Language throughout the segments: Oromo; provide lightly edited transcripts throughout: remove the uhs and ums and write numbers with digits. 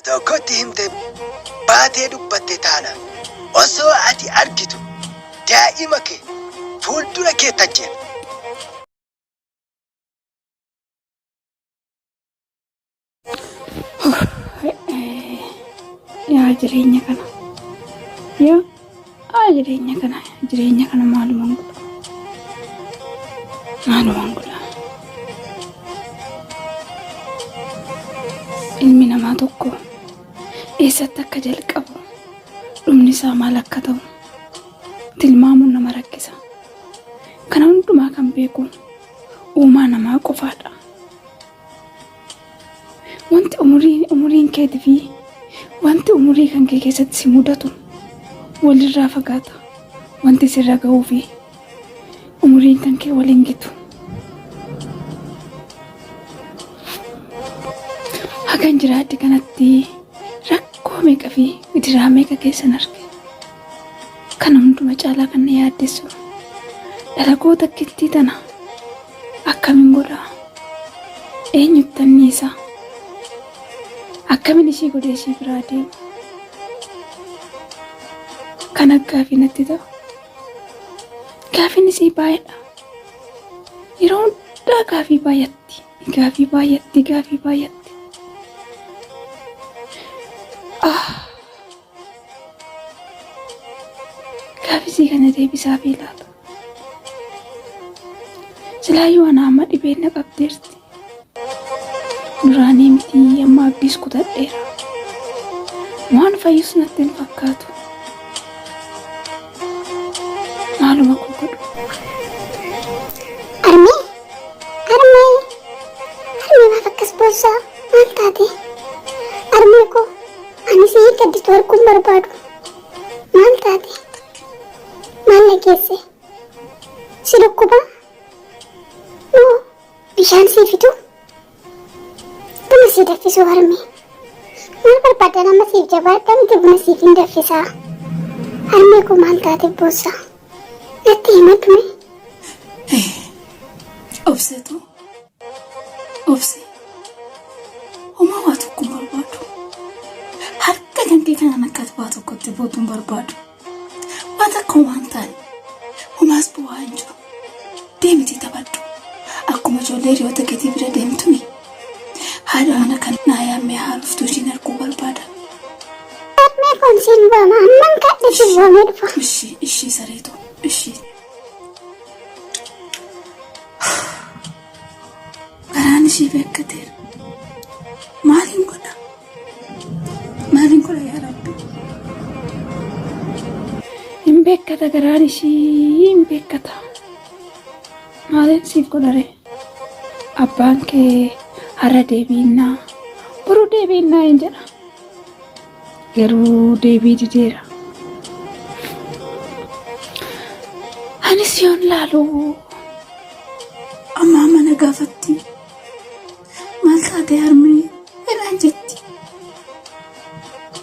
Tokkotti himte baatee dubbatte taanaan osoo ati argitu daa'ima kee fuuldura keetti ajjeefna. Yaa jireenya kana. Yaa jireenya kana. Jireenya kana maalumaan godha. Maalumaan godha. Ilmi namaa tokko eessatti akka jalqabu dhumni isaa maal akka ta'u tilmaamuun nama rakkisa. Kana hundumaa kan beeku uumaa namaa qofaadha. Wanti umurii umuriin keetii fi wanti umurii kan kee keessatti si mudatu walirraa fagaata. Wanti sirra ga'uu fi umuriin kan kee waliin gitu. Hagan jiraadhe kanatti rakkoo meeqa fi gidiraa meeqa keessan arge. Kana hunduma caalaa kan na yaaddessu dhala koo takkittii tana akkamin godha? Eenyuttan dhiisa? Akkamin ishii godhee ishii biraa deema? Kana gaafii natti ta'u. Gaafiin isii baay'eedha. Yeroo hundaa gaafii baay'atti. Gaafii baay'atti, gaafii baay'atti. Ah! Gaafisii kana deebisaafii laata. Silaayyuu ana amma dhibeen na qabdeerti. Duraanii miti amma abdiis kutadheera. Waan fayyus natti hin fakkaatu. Maaluma koo godhu. Armee! Armee! Armee maaf akkas boossaa? Maal taate? Armee koo ani si gadditu arguun barbaadu. Maal taate? Maal dhageesse? Si dhukkubaa? Moo bishaan sii fiduu? Buna sii daffisuu harmee. Maal barbaadda nama siif jabaadha miti buna siif hin daffisaa. Harmee koo maal taate boossaa? Natti himadhu mee. Obseetu obse homaa waa tokko hin barbaadu. Harka kan kee kanaan akka ati waa tokkotti bootu hin barbaadu. Waan takka homaa hin taane homaas bu'aa hin jiru. Deemitii taphadhu. Akkuma ijoollee hiriyoota keetii bira deemtumi. Haadha mana kan naa yaammee haa dhuftu ishiin arguu barbaada. Harmee koon siin waama amman kadhe siin waamee dhufa. Ishii ishii sareetu ishii. Garaan ishii beekkateera. Maaliin godha? Maaliin godha yaa Rabbi? Hin beekkata garaan ishii hin beekkata. Maaliin siif godhare? Abbaan kee har'a deebiinnaa boru deebiinnaa hin jedha. Garuu deebii dideera. Anis yoon laalu Amma amma na gaafatti. Maal taate harmee? Jedhaan jetti.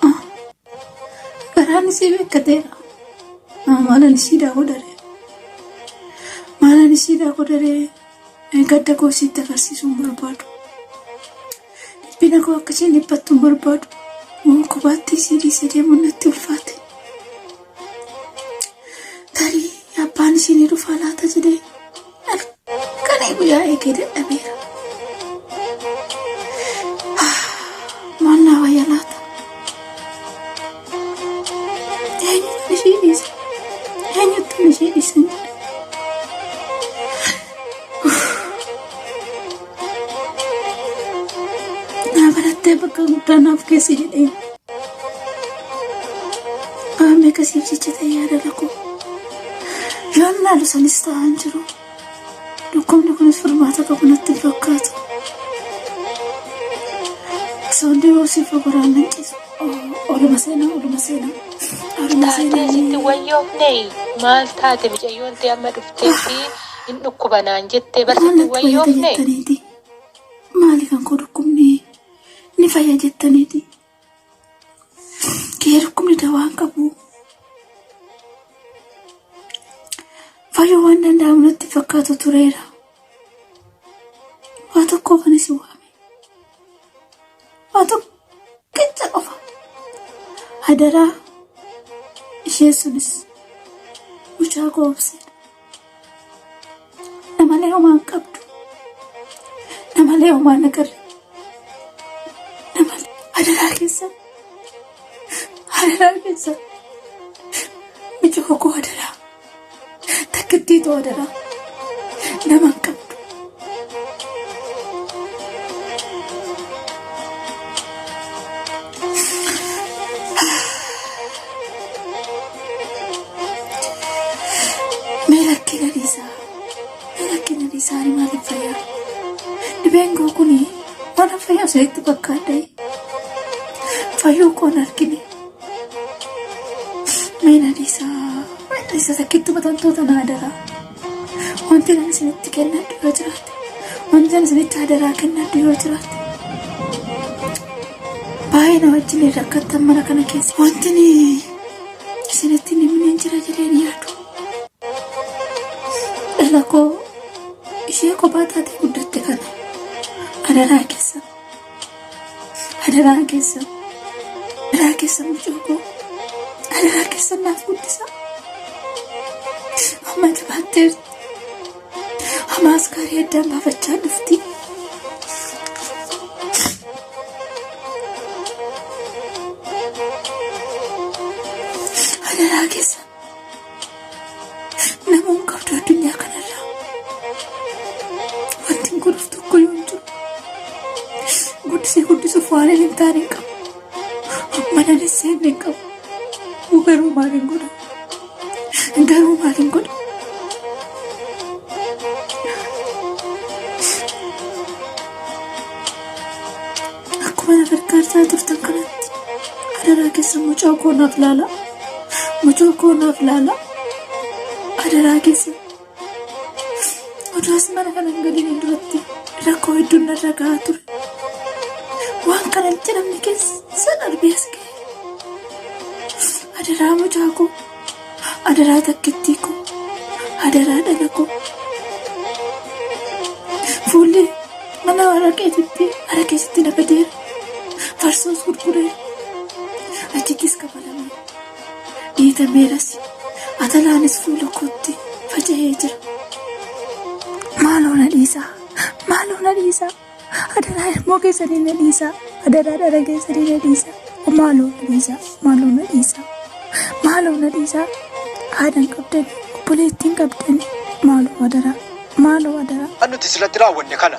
Ah, Garaan isii beekkateera. Ah, Maalan isii godhare? Maalan isii godhare? Gadda koo isiitti agarsiisuu hin barbaadu. Dhiphina koo akka isheen dhiphattu hin barbaadu. Kophaatti isii dhiisee deemuun natti ulfaate. Tarii abbaan ishee ni dhufaa laata jedhee halkanii guyyaa eegee dadhabeera. Maal naa wayya laata? Eenyutu ishee dhiisa? Eenyutu ishee dhiisa hin jedhe. Naa barattee bakka guddaa naaf geessi jedhee. Qaamni akkasiif jecha ta'e yaada lakoo. Yoon laalu sanis ta'aa hin jiru. Dhukkubni kunis furmaata qabu natti hin fakkaatu. Soonni hoosiif ogoraan nan ciisu. Oluma seenaa, oluma seenaa. Oluma Taatee seenaa. sitti wayyoofne maal taate micayyoon tee amma dhuftee fi hin dhukkuba naan jettee bar Maal sitti natti fayyada wayyoofne. jettaniiti? Maali kan koo dhukkubni ni fayya jettaniiti? Kee dhukkubni dawaa hin qabu. Fayyuu waan danda'amu natti fakkaatu tureera. Waa tokkoof ani si waame. Waa tokko Tokkicha qofa. Hadaraa isheen sunis mucaa koo obseedha. Namalee homaa hin qabdu. Namalee homaa hin agarre. Namalee hadaraa keessan. Hadaraa keessan. Mucaa koo hadaraa. Takkittii too hadaraa. Nama hin qabdu. Mee rakkina dhiisaa. Mee rakkina dhiisaa ani maaliif fayyaa? Dhibeen koo kuni waan fayyaa isinitti fakkaadha. Fayyuu koo hin argine. Mee na dhiisaa. Mee na dhiisaa takkittuma tantoota naa daraa. Wanti ani isinitti kennadhu yoo jiraate. Wanti ani isinitti hadaraa kennadhu yoo jiraate. Baay'ee na wajjin hin rakkattan mana kana keessa. Wanti ani isinitti hin himne hin jira jedhee hin yaadu. Dhala koo ishee kophaa taatee guddatte kana adaraa keessa. Adaraa keessa. Adaraa keessa mucoo koo. Adaraa keessa naaf guddisaa. Amma jabaatteerti. Hamaas gaarii addaan baafachaa dhufti. Adaraa keessa. Namoon qabdu addunyaa kanarraa. Wanti hin godhuuf tokko yoo hin jiru. Guddisee guddisuuf waan hin taane hin qabu. Mana seenne hin qabu. Garuu maal hin godha? Garuu maal hin godha? Akkuma na gargaartaa turtan kanatti adaraa keessa mucaa koo naaf laala. Mucaa koo naaf laala. Adaraa keessa. Oduus mana kana hin galiniin duratti rakkoo hedduun narra gahaa ture. Waan kana hin jedhamne keessa darbee as ga'e. Adaraa mucaa koo. Adaraa takkittii koo. Adaraa dhala koo. Fuulli mana araqeetitti araqeesitti na badeera. Farsoos gurgureera. Achittis kafalamee dhiitameeras. Atalaanis fuula kootti faca'ee jira. Maaloo na dhiisaa. Maaloo na dhiisaa. Adaraa ilmoo keessanii na dhiisaa. Adaraa dhala keessanii na dhiisaa. Maaloo na dhiisaa. Maaloo na dhiisaa. Maaloo na dhiisaa. Haadha hin qabdani. Obboleettii hin qabdani. Maaloo adaraa. Maaloo adaraa. Kan nuti sirratti raawwanne kana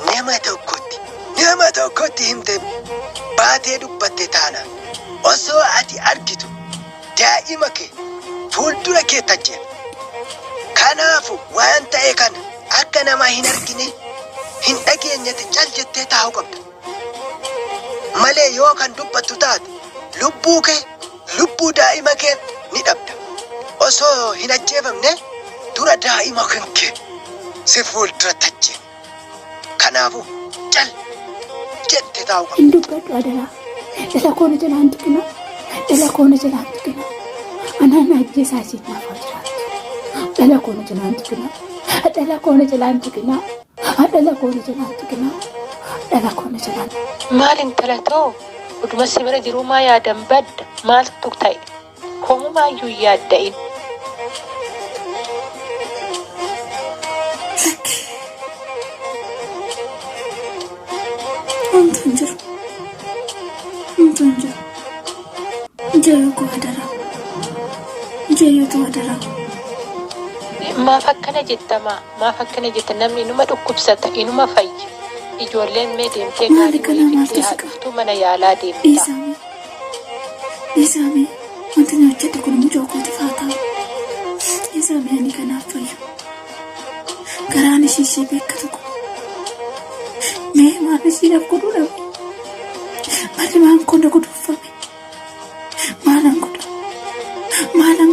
nama tokkotti nama tokkotti himte baatee dubbatte taanaan osoo ati argitu daa'ima kee fuuldura kee tajjeera. Kanaafu waan ta'e kana akka nama hin argine hin dhageenyetti cal jettee taa'uu qabda. Malee yoo kan dubbattu taate lubbuu kee lubbuu daa'ima kee ni dhabda. Osoo hin ajjeefamne dura daa'ima kan kee si fuulduratti ajjeefna. Kanaafu cal jettee taa'uu qabda. Hin dubbadhu adaraa. Dhala koo na jalaa hin tuqinaa. Dhala koo na jalaa hin tuqinaa. Anaan na ajjeesaa isiin naaf haa jiraattu. Dhala koo na jalaa hin tuqinaa. Dhala koo na jalaa hin tuqinaa. Dhala koo na jalaa hin tuqinaa. Dhala koo na jalaa hin Maal intala too oduma si bira jiruu maa yaadan badda maaltu ta'e homumaayyuu hin yaadda'in. Lakki. Homtuu hin jiru. Homtuu hin jiru. Mucayyoo koo adaraa. Mucayyoo too adaraa. Maaf akkana jetta maa maaf akkana jetta namni inuma dhukkubsata inuma fayya ijoolleen mee deemtee Maali gaarii kanaa wayii maaltu fiddee haa si qaba? dhuftuu mana yaalaa deemta. Dhiisaa mee. Dhiisaa mee. Wanti na hojjedhe kun mucoo kootiif haa ta'u. Dhiisaa mee ani kanaaf fayyu. Garaan ishii ishee beekkatu kun. Mee maal ishiidhaaf godhuu dhabe? Marri maan koo na guduunfame? Maalan godha? Maalan